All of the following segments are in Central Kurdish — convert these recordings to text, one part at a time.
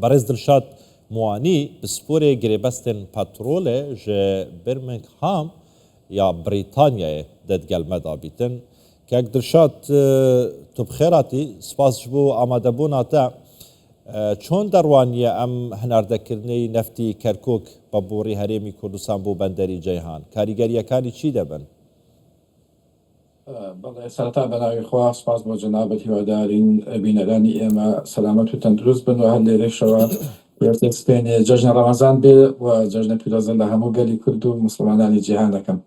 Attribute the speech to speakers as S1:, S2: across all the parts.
S1: بەڕێز دلشاد موانی پسپۆرێ گرێبەستێن پەترۆلێ ژ برمنگهام یا بریتانیایێ دە دگەل مە دا بیتن. کاک دلشاد تو بخێراتی، سپاس ژ بۆ ئامادەبوونا تە. چۆن دەڕوانیە ئەم هەناردەکردنەی نەفتی کەرکوک بە بۆڕی هەرێمی کوردستان بۆ بەندەری جەیهان؟ کاریگەرییەکانی چی دەبن؟
S2: بەڵێ سەرەتا بەناوی خوا سوپاس بۆ جەنابت هیوادارین بینەرانی ئێمە سەلامەت و تەندروست بن و هەر لێرەشەوە پێشتر سپێنێ جەژنە ڕەمەزان بێ و جەژنە پیرۆزە لە هەموو گەلی کورد و موسڵمانانی جیهان دەکەم.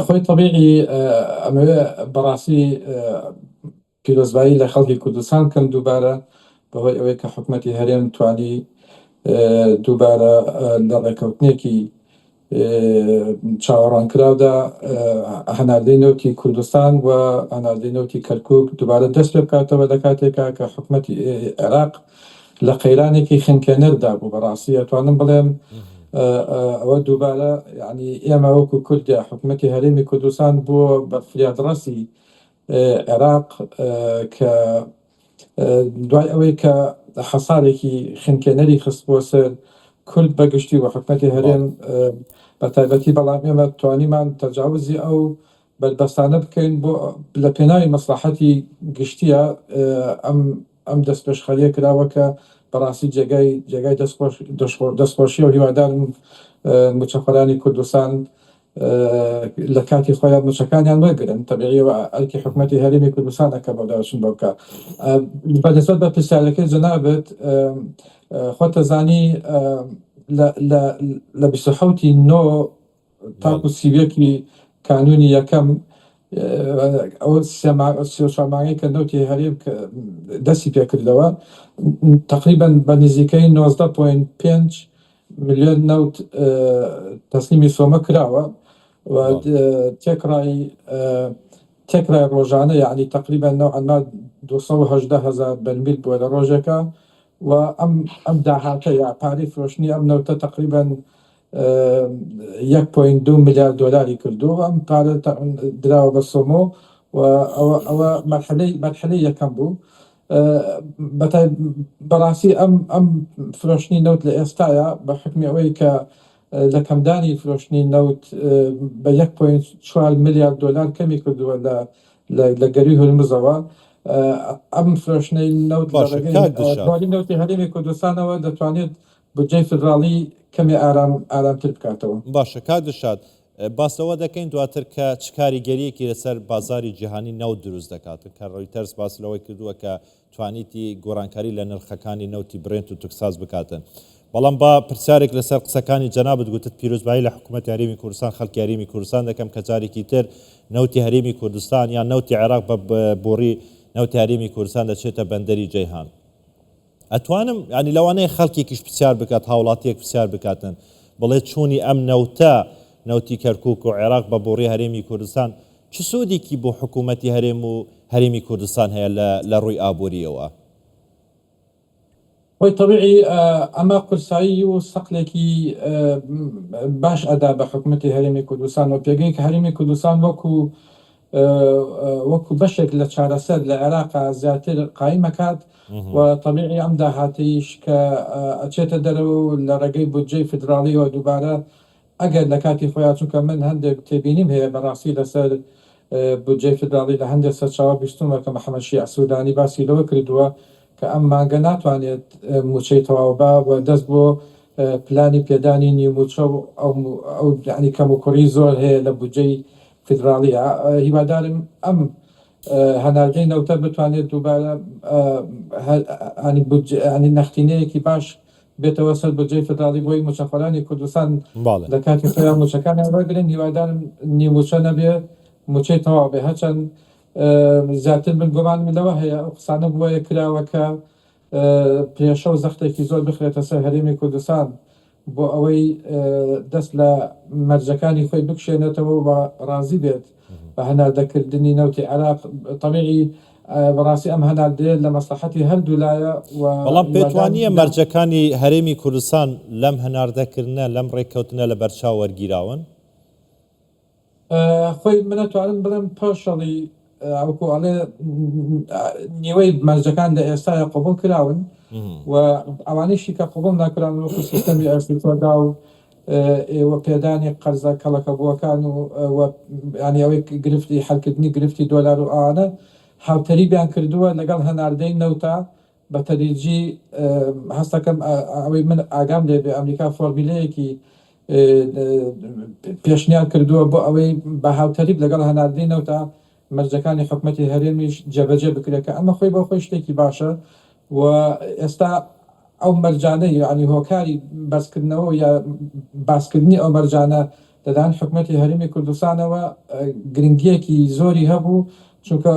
S2: خۆی تەبیعی ئەمەوێ بەڕاستی پیرۆزبایی لە خەڵکی کوردستان بکەم دووبارە بەهۆی ئەوەی کە حکومەتی هەرێم توانی دووبارە لە ڕێکەوتنێکی چاوەڕوانکراودا هەناردەی نەوتی کوردستان و هەناردەی نەوتی کەرکوک دووبارە دەست پێ بکاتەوە لە کاتێکا کە حکومەتی عێراق لە قەیرانێکی خنکێنەردا بوو بەڕاستی ئەتوانم بڵێم ئەوە دووبارە یعنی ئێمە وەکو کوردیا حکومەتی هەرێمی کوردستان بووە بە فریادڕەسی عێراق کە دوای ئەوەی کە حەسارێکی خنکێنەری خستبووە سەر کورد بە گشتی و حکومەتی هەرێم بە تایبەتی، بەڵام ئێمە توانیمان تەجاوزی ئەو بەربەستانە بکەین بۆ لە پێناوی مەسڵەحەتی گشتیە ئەم ئەم دەستپێشخەریە کراوە کە بەڕاستی جێگای جێگای دەستخۆشیە و هیوادارم موچەخۆرانی کوردستان لە کاتی خۆیان موچەکانیان وەرگرن تەبیعی و ئەرکی حکومەتی هەرێمی کوردستانە کە بەداچون بۆ بکە بە نسبەت بە پرسیارەکەی جەنابت خۆتە زانی لە 27 نۆ تاکو 31 کانونی یەکەم ئەو سێ مانگەی کە نەوتی هەرێم دەستی پێکردەوە تقریبا بە نزیکەی 19.5 ملیۆن نەوت تەسلیمی سۆمە کراوە و تێکڕای تێکڕای ڕۆژانە یعنی تقریبا نەوعا ما 218 هەزار بەرمیل بووە لە ڕۆژێکە و ئەم ئەم داهاتە یا پارەی فرۆشتنی ئەم نەوتە تقریبا 1.2 ملیار دۆلاری کردو ئەم پارە دراوە بە سۆمۆ و ئەوە ئەوە مەرحەلەی مەرحەلەی یەکەم بوو بەڕاستی ئەم ئەم فرۆشتنی نەوت لە ئێستایا بە حوکمی ئەوەی کە لە کەمدانی فرۆشتنی نەوت بە 1.4 ملیار دۆلار کەمی کردووە لە لە گەروی هورمزەوە ئەم فرۆشتنەی نەوت لە
S1: باشە
S2: ڕێگەی
S1: کاک دلشاد.
S2: بواری نەوتی هەرێمی کوردستانەوە دەتوانێت بودجەی فیدراڵی کەمێ ئارام ئارامتر بکاتەوە.
S1: باشە کاک دلشاد باس لەوە دەکەین دواتر کە چ کاریگەرییەکی لەسەر بازاری جیهانی نەوت دروست دەکات، کە ڕۆیتەرز باس لەوەی کردووە کە توانیتی گۆڕانکاری لە نرخەکانی نەوتی برێنت و تکساس بکاتن. بەڵام با پرسیارێک لەسەر قسەکانی جەنابت گوتت پیرۆزبایی لە حکوومەتی هەرێمی کوردستان خەڵکی هەرێمی کوردستان دەکەم کە جارێکی تر نەوتی هەرێمی کوردستان یان نەوتی عێراق بە بۆڕی نەوتی هەرێمی کوردستان دەچێتە بەندەری جەیهان. ئەتوانم یانی لەوانەیە خەڵکێکیش پرسیار بکات هاوڵاتیەک پرسیار بکاتن بڵێ چوونی ئەم نەوتە نەوتی کەرکوک و عێراق بە بۆڕی هەرێمی کوردستان چ سوودێکی بۆ حکوومەتی هەرێم و هەرێمی کوردستان هەیە لە لە ڕووی ئابووریەوە؟
S2: خۆی تەبیعی ئەمە قورسایی و سەقلێکی باش ئەدا بە حکومەتی هەرێمی کوردستان و پێگەی کە هەرێمی کوردستان وەکو وەکو بەشێک لە چارەسەر لە عێراقا زیاتر قایم ئەکات و تەبیعی ئەم داهاتەیش کە ئەچێتە دەرەوە و لە ڕێگەی بودجەی فیدراڵیەوە دووبارە ئەگەر لە کاتی خۆیا چونکە من هەندێک تێبینیم هەیە بەڕاستی لەسەر بودجەی فیدراڵی لە هەندێک سەرچاوە بیستومە کە محەمەد شیاع سودانی باسی لەوە کردووە کە ئەم مانگە ناتوانێت موچەی تەواو با و دەست بۆ پلانی پێدانی نیو موچە و ئەو یانی کەموکوڕی زۆر هەیە لە بودجەی فیدراڵیە هیوادارم ئەم هەناردەی نەوتە بتوانێت دووبارە ینی نەختینەیەکی باش بێتەوە سەر بودجەی فیدراڵی بۆی موچەخۆرانی کوردستان لە کاتی خۆیان موچەکانیان وەرگرن هیوادارم نیو موچە نەبێ موچەی تەواو بێ هەرچەند زیاتر من گومانم لەوە هەیە ئەو قسانە بۆیە کراوە کە پێشە و زەختێکی زۆر بخرێتە سەر هەرێمی کوردستان بۆ ئەوەی دەست لە مەرجەکانی خۆی بکشێنێتەوە و ڕازی بێت بە هەناردەکردنی نەوتی عێراق، تەبیعی بەڕاستی ئەم هەناردەیە لە مەسڵەحەتی هەردوولایە و
S1: بەڵام پێت وا
S2: هیوادارم
S1: نییە
S2: لە.
S1: مەرجەکانی هەرێمی کوردستان لەم هەناردەکردنە، لەم ڕێککەوتنە لەبەرچاو وەرگیراون؟
S2: خۆی من ئەتوانم بڵێم پارشەڵی. وەکو ئەڵێ نیوەی مەرجەکان لە ئێستایا قبوڵ کراون و ئەوانەیشی کە قبوڵ نەکران وەکو سیستەمی ئەرسیتۆدا و و پێدانی قەرزە کەڵەکەبووەکان و و یانی ئەوەی گرفتی حەلکردنی گرفتی دۆلار و ئەوانە هاوتەریبیان کردووە لەگەڵ هەناردەی نەوتا بە تەدریجی هەستەکەم ئەوەی من ئاگام لێ بێ ئەمریکا فۆرمیلەیەکی پێشنیار کردووە بۆ ئەوەی بە هاوتەریب لەگەڵ هەناردەی نەوتا مەرجەکانی حکومەتی هەرێمیش جێبەجێ بکرێت کە ئەمە خۆی بۆ خۆی شتێکی باشە و ئێستا ئەو مەرجانەی یانی هۆکاری بەرزکردنەوە یا باسکردنی ئەو مەرجانە لەلایەن حکومەتی هەرێمی کوردستانەوە گرنگییەکی زۆری هەبوو، چونکە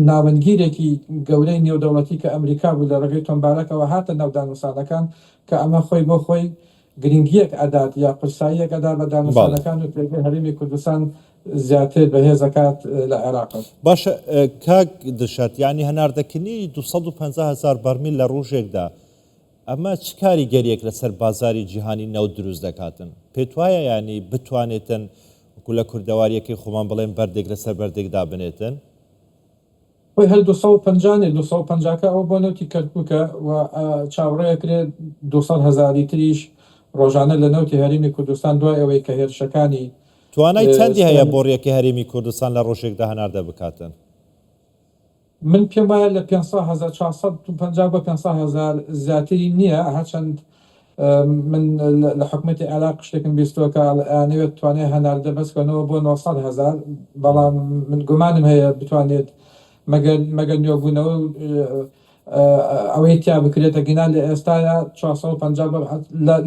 S2: ناوەندگیرێکی گەورەی نێودەوڵەتی کە ئەمریکا بوو لە ڕێگەی تۆم بارەکەوە هاتە ناو دانوسانەکان کە ئەمە خۆی بۆ خۆی گرنگییەک ئەدات یا قورساییەک ئەدات بە دانوسانەکان و پێگەی هەرێمی کوردستان زیاتر بەهێز ئەکات لە عێراق.
S1: باشە کاک دلشاد یانی هەناردەکردنی 250 هەزار بەرمیل لە ڕوژێکدا ئەمە چ کاریگەریەک لەسەر بازاری جیهانی نەوت دروست دەکاتن؟ پێتوایە یانی بتوانێتن وەکو لە کوردەواریەکەی خۆمان بڵێن بەردێک لەسەر بەردێک دابنێتن؟
S2: خۆی هەر 250 نیە، 250 کە ئەوە بۆ نەوتی کەرکوکە و چاوەڕێ ئەکرێ 200 هەزاری تریش ڕۆژانە لە نەوتی هەرێمی کوردستان دوای ئەوەی کە هێرشەکانی
S1: توانای چەندی هەیە بۆڕیەکەی هەرێمی کوردستان لە ڕۆژێکدا هەناردە بکاتن؟
S2: من پێم وایە لە 500 هەزار 450 بۆ 500 هەزار زیاتری نییە هەرچەند من لە حکومەتی عێراق شتێکم بیستووە کە ئەیانەوێت توانای هەناردە بەرزکەنەوە بۆ 900 هەزار بەڵام من گومانم هەیە بتوانێت مەگەر مەگەر نوێبوونەوە ئەوەی تیا بکرێت ئەگینا لە ئێستایا 450 بۆ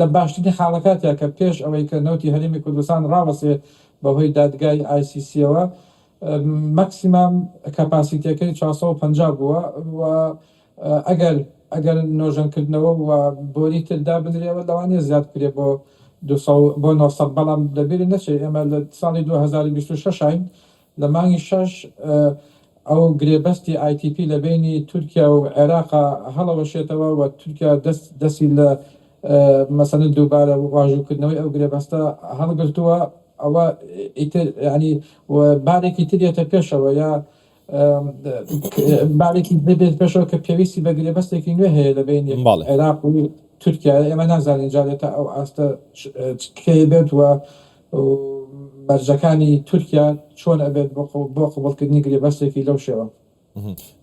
S2: لە باشترین حاڵەکاتیا کە پێش ئەوەی کە نەوتی هەرێمی کوردستان ڕاوەسێ بەهۆی دادگای ICC ەوە ماکسیمام capacity ەکەی 450 بووە و ئەگەر ئەگەر نۆژەنکردنەوە و بۆری تر دابنرێەوە لەوانەیە زیاد بکرێت بۆ 200 بۆ 900 بەڵام لەبیرت نەچێت ئێمە لە ساڵی 2026 ین لە مانگی شەش ئەو گرێبەستی ITP لە بەینی تورکیا و عێراقا هەڵەوەشێتەوە و تورکیا دەست دەستی لە مەسەلەن دووبارە واژووکردنەوەی ئەو گرێبەستە هەڵگرتووە ئەوە ئیتر یانی بارێکی تر یەتە پێشەوە یا بارێکی دەبێت پێشەوە کە پێویستی بە گرێبەستێکی نوێ هەیە لە بەینی عێراق و تورکیا ئێمە نازانین جارێ تا ئەو ئاستە کەی بێت و مەرجەکانی تورکیا چۆن ئەبێت بۆ قبوڵکردنی گرێبەستێکی لەو شێوە.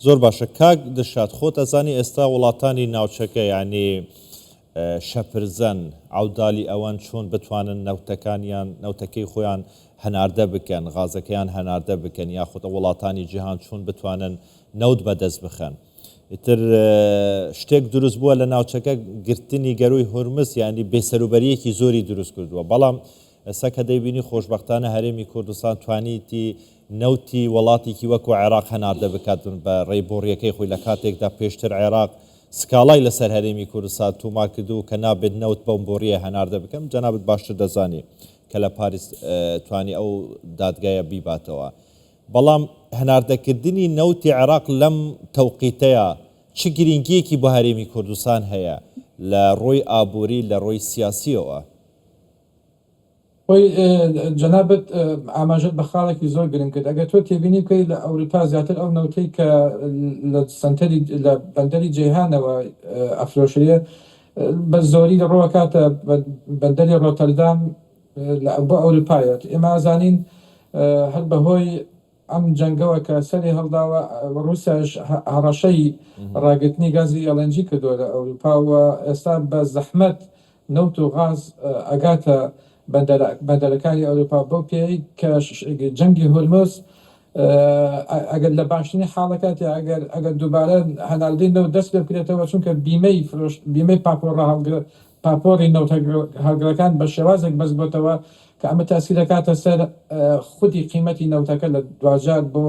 S1: زۆر باشە کاک دلشاد خۆت ئەزانی ئێستا وڵاتانی ناوچەکە یانی شەپرزەن عەودالی ئەوەن چۆن بتوانن نەوتەکانیان نەوتەکەی خۆیان هەناردە بکەن غازەکەیان هەناردە بکەن یاخود وڵاتانی جیهان چۆن بتوانن نەوت بەدەست بخەن ئیتر شتێک دروست بووە لە ناوچەکە گرتنی گەروی هورمز یعنی بێسەروبەریەکی زۆری دروست کردووە بەڵام ئێستا کە دەیبینی خۆشبەختانە هەرێمی کوردستان توانیتی نەوتی وڵاتێکی وەکو عێراق هەناردە بکات بە ڕێی بۆڕیەکەی خۆی لە کاتێکدا پێشتر عێراق سکاڵای لەسەر هەرێمی کوردستان تومار کردبوو کە نابێت نەوت بەم بۆڕیە هەناردە بکەم جەنابت باشتر دەزانی کە لە پاریس توانی ئەو دادگایە بیباتەوە بەڵام هەناردەکردنی نەوتی عێراق لەم تەوقیتەیا چ گرینگیەکی بۆ هەرێمی کوردستان هەیە لە ڕووی ئابووری لە ڕووی سیاسیەوە؟
S2: خۆی جەنابت ئاماژەت بە خاڵێکی زۆر گرنگ کرد ئەگەر تۆ تێبینی بکەیت لە ئەوروپا زیاتر ئەو نەوتەی کە لە سەنتەری لە بەندەری جەیهانەوە ئەفرۆشرێ بە زۆری ڕۆکاتە بەندەری ڕۆتەردام بۆ ئەوروپایە ئێمە ئەزانین هەر بەهۆی ئەم جەنگەوە کە سەری هەڵداوە، ڕووسیاش هەڕەشەی ڕاگرتنی گازی LNG کردووە لە ئەوروپا و ئێستا بە زەحمەت نەوت و غاز ئەگاتە بەندەرەکانی ئەوروپا بەو پێیەی کە جەنگی هورمز ئەگەر لە باشترین حاڵەکاتیا ئەگەر ئەگەر دووبارە هەناردەی نەوت دەست پێ بکرێتەوە چونکە بیمەی فرۆش بیمەی پاپۆڕە هەڵگر پاپۆڕی نەوتهەڵگرەکان بە شێوازێک بەرزبۆتەوە کە ئەمە تەئسیر دەکاتە سەر خودی قیمەتی نەوتەکە لە دواجار بۆ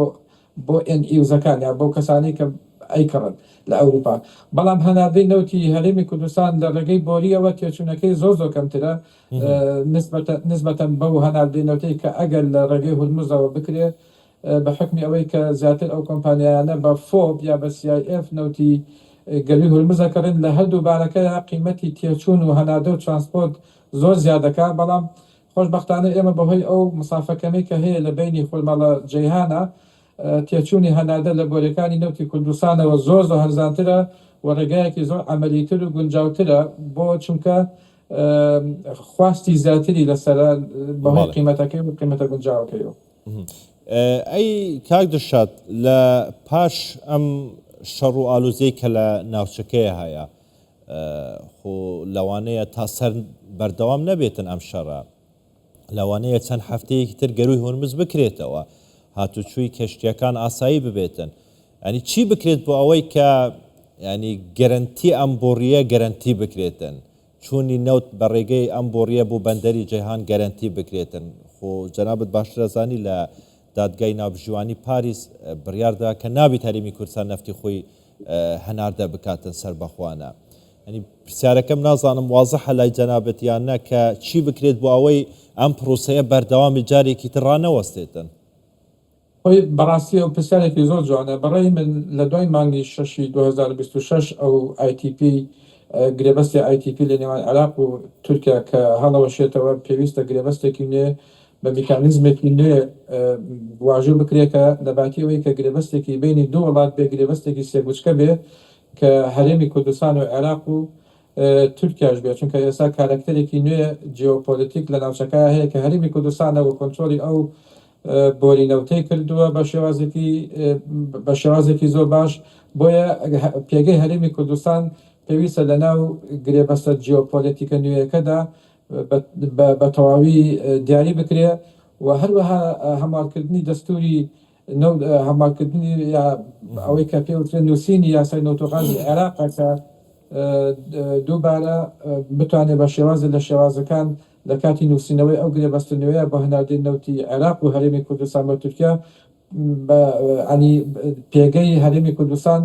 S2: بۆ end user ەکان یا بۆ کەسانی کە ئەیکڕن لە ئەوروپا. بەڵام هەناردەی نەوتی هەرێمی کوردستان لە ڕێگەی بۆرییەوە تێچوونەکەی زۆر زۆر کەمترە نسبەتەن نسبەتەن بەو هەناردەی نەوتەی کە ئەگەر لە ڕێگەی هورمزەوە بکرێ بە حوکمی ئەوەی کە زیاتر ئەو کۆمپانیایانە بە FOB یا بە CIF نەوتی گەرووی هورمز ئەکڕن، لە هەردوو بارەکەیا قیمەتی تێچوون و هەناردە و ترانسپۆرت زۆر زیاد دەکا، بەڵام خۆشبەختانە ئێمە بەهۆی ئەو مسافە کەمەی کە هەیە لە بەینی خورماڵە جەیهانە. تێچوونی هەناردە لە بۆریەکانی نەوتی کوردستانەوە زۆر زۆر هەرزانترە و ڕێگایەکی زۆر عەمەلیتر و گونجاوترە بۆ چونکە خواستی زیاتری لەسەرە بەهۆی قیمەتەکەی و قیمەتە گونجاوەکەیەوە.
S1: ئەی کاک دلشاد لە پاش ئەم شەڕ و ئالوزیەی کە لە ناوچەکەیە هەیە خۆ لەوانەیە تا سەر بەردەوام نەبێتن ئەم شەڕە لەوانەیە چەند هەفتەیەکی تر گەروی هورمز بکرێتەوە هاتوچوی کەشتیەکان ئاسایی ببێتن ینی چی بکرێت بۆ ئەوەی کە ینی گەرنتی ئەم بۆڕیە گەرنتی بکرێتن چوونی نەوت بە ڕێگەی ئەم بۆڕیە بۆ بەندەری جەیهان گەرەنتی بکرێتن. خۆ جەنابت باشتر ئەزانی لە دادگای ناوبژیوانی پاریس بڕیار درا کە نابیت هەرێمی کوردستان نەفتی خۆی هەناردە بکاتن سەربەخۆانە. یانی پرسیارەکەم نازانم وازحە لای جەنابت یان نە کە چی بکرێت بۆ ئەوەی ئەم پرۆسەیە بەردەوامی جارێکی تر ڕانەوەستێتن؟
S2: خۆی بەڕاستی ئەو پرسیارێکی زۆر جوانە بەڕای من لە دوای مانگی شەشی 2026 ئەو ITP گرێبەستی ITP لە نێوان عێراق و تورکیا کە هەڵەوەشێتەوە پێویستە گرێبەستێکی نوێ بە میکانیزمێکی نوێ واژوو بکرێ کە لەباتی ئەوەی کە گرێبەستێکی بەینی دوو وڵات بێ گرێبەستێکی سێگوچکە بێ کە هەرێمی کوردستان و عێراق و تورکیاش بێت، چونکە ئێستا کارەکتەرێکی نوێ جیۆپۆلیتیک لە ناوچەکە هەیە کە هەرێمی کوردستانە و کۆنترۆڵی ئەو بۆری نەوتەی کردووە بە شێوازێکی بە شێوازێکی زۆر باش، بۆیە پێگەی هەرێمی کوردستان پێویستە لە ناو گرێبەستە جیۆپۆلیتیکە نوێیەکەدا بە تەواوی دیاری بکرێ و هەروەها هەموارکردنی دەستووری هەموارکردنی یا ئەوەی کە پێ وترێت نووسینی یاسای نەوت و غازی عێراقە کە دووبارە بتوانێت بە شێوازێک لە شێوازەکان لە کاتی نووسینەوەی ئەو گرێبەستە نوێیە بۆ هەناردەی نەوتی عێراق و هەرێمی کوردستان بۆ تورکیا بە ینی پێگەی هەرێمی کوردستان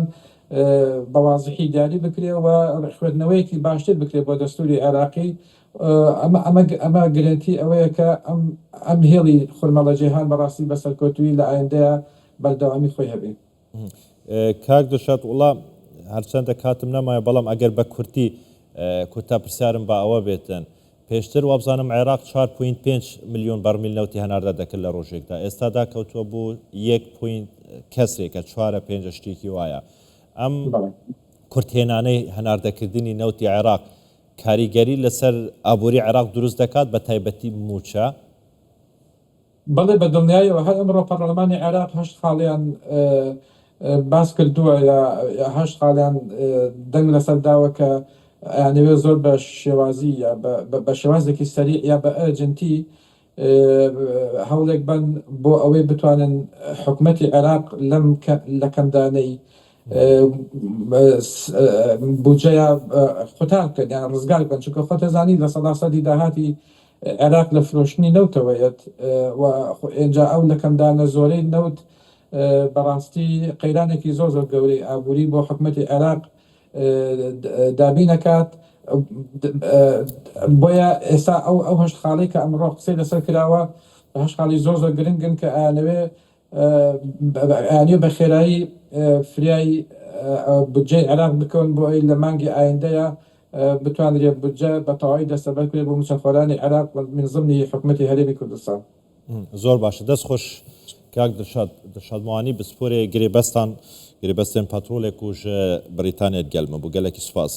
S2: بە وازحی دیاری بکرێ و خوێندنەوەیەکی باشتر بکرێت بۆ دەستوری عێراقی ئەمە ئەمە ئەمە گرێنتی ئەوەیە کە ئەم ئەم هێڵی خورمەڵە جەیهان بەڕاستی بە سەرکەوتوویی لە ئایندەیا بەردەوامی خۆی هەبێ.
S1: کاک دڵشاد وڵا هەرچەندە کاتم نەمایە بەڵام ئەگەر بە کورتی کورتا پرسیارم با ئەوە بێتن پێشتر وابزانم عێراق 4.5 ملیۆن بەرمیل نەوتی هەناردە دەکرد لە ڕۆژێکدا ئێستا داکەوتووە بۆ یەک point کەسرێکە چوارە پێنجە شتێکی وایە ئەم کورتهێنانەی هەناردەکردنی نەوتی عێراق کاریگەری لەسەر ئابووری عێراق دروست دەکات بە تایبەتی مووچە؟
S2: بەڵێ بە دڵنیایەوە، هەر ئەمڕۆ پەڕڵەمانی عێراق هەشت خاڵیان باس کردووە یا هەشت خاڵیان دەنگ لەسەر داوە کە ئەیانەوێت زۆر بە شێوازی یا بە شێوازێکی سەریع یا بە urgent ی هەوڵێک بەن بۆ ئەوەی بتوانن حکومەتی عێراق لەم لە کەمدانەی بودجەیە قوتار بکەن یان ڕزگار بکەن چونکە خۆتەزانی 100% داهاتی عێراق لە فرۆشتنی نەوتەوە یەت و ئێنجا ئەو لە کەمدانە زۆرەی نەوت بەڕاستی قەیرانێکی زۆر زۆر گەورەی ئابووری بۆ حکومەتی عێراق دابین ئەکات بۆیە ئێستا ئەو ئەو هەشت خاڵەی کە ئەمڕۆ قسەی لەسەر کراوە هەشت خاڵی زۆر زۆر گرنگن کە ئەیانەوێ ئەیانەوێ بە خێرایی فریای بودجەی عێراق بکەون بۆ ئەوەی لە مانگی ئایندەیە بتوانرێت بودجە بە تەواوی دەستەبەر بکرێت بۆ مووچەخۆرانی عێراق من ضمنی حکومەتی هەرێمی کوردستان.
S1: زۆر باشە دەست خۆش کاک دلشاد دلشاد موانی بسپۆرێ گرێبەستان گرێبەستێن پەترۆلێک و ژ بریتانیەت گەلمە بوو گەلەکی سوپاس.